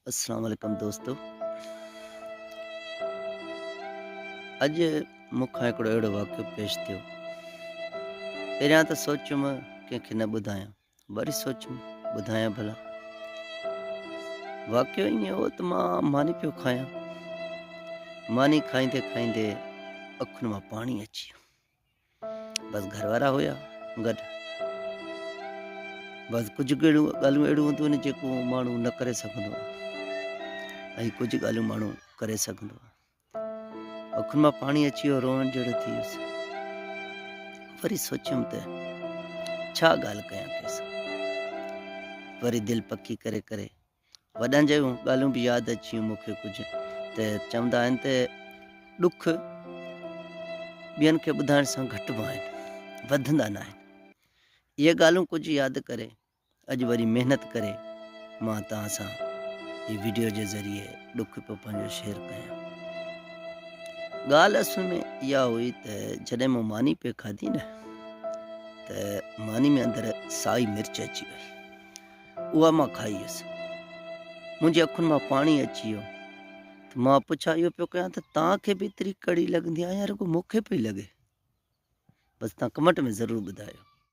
السلام عليڪم دوستو اڄ مون کان هڪڙو اهڙو واقعو پيش ٿيو. پهريان ته سوچيم ڪنهن کي نه ٻڌايان، وري سوچيم ٻڌايان ڀلا. واقعو ائين هو ته مان ماني پيو کايان، ماني کائيندي کائيندي اکين مان پاڻي اچي ويو. بس گهر وارا هيا گڏ. بس ڪجهه ڳالهيون ڳالهيون اهڙيون هونديون آهن جيڪو ماڻهو نه ڪري سگهندو آهي ۽ ڪجهه ڳالهيون ماڻهو ڪري سگهندو آهي. اکين مان پاڻي اچي ويو روئڻ جهڙو ٿي ويس. وري سوچيم ته ڇا ڳالهه ڪيان ڪنهن سان. وري دل پڪي ڪري ڪري وڏن جون ڳالهيون به ياد اچي ويون مون کي ڪجهه ته چوندا آهن ته ڏک ٻين کي ٻڌائڻ سان گهٽبا آهن وڌندا نه آهن. اهي ڳالهيون ڪجهه ياد ڪري اڄ وري محنت ڪري مان توهان سان هي وڊيو جي ذريعي ڏک پيو پنهنجو شيئر ڪيان. ڳالهه اصل ۾ اها هئي ته جڏهن مون ماني پئي کاڌي نه ته ماني ۾ اندر سائي مرچ اچي وئي. اها مان کائي ويس. منهنجي اکين مان پاڻي اچي ويو ته مان پڇا اهو پيو ڪيان ته توهان کي به ايتري ڪڙي لڳندي آهي يا رڳو مون کي پئي لڳي؟ بس توهان ڪمينٽ ۾ ضرور ٻڌايو.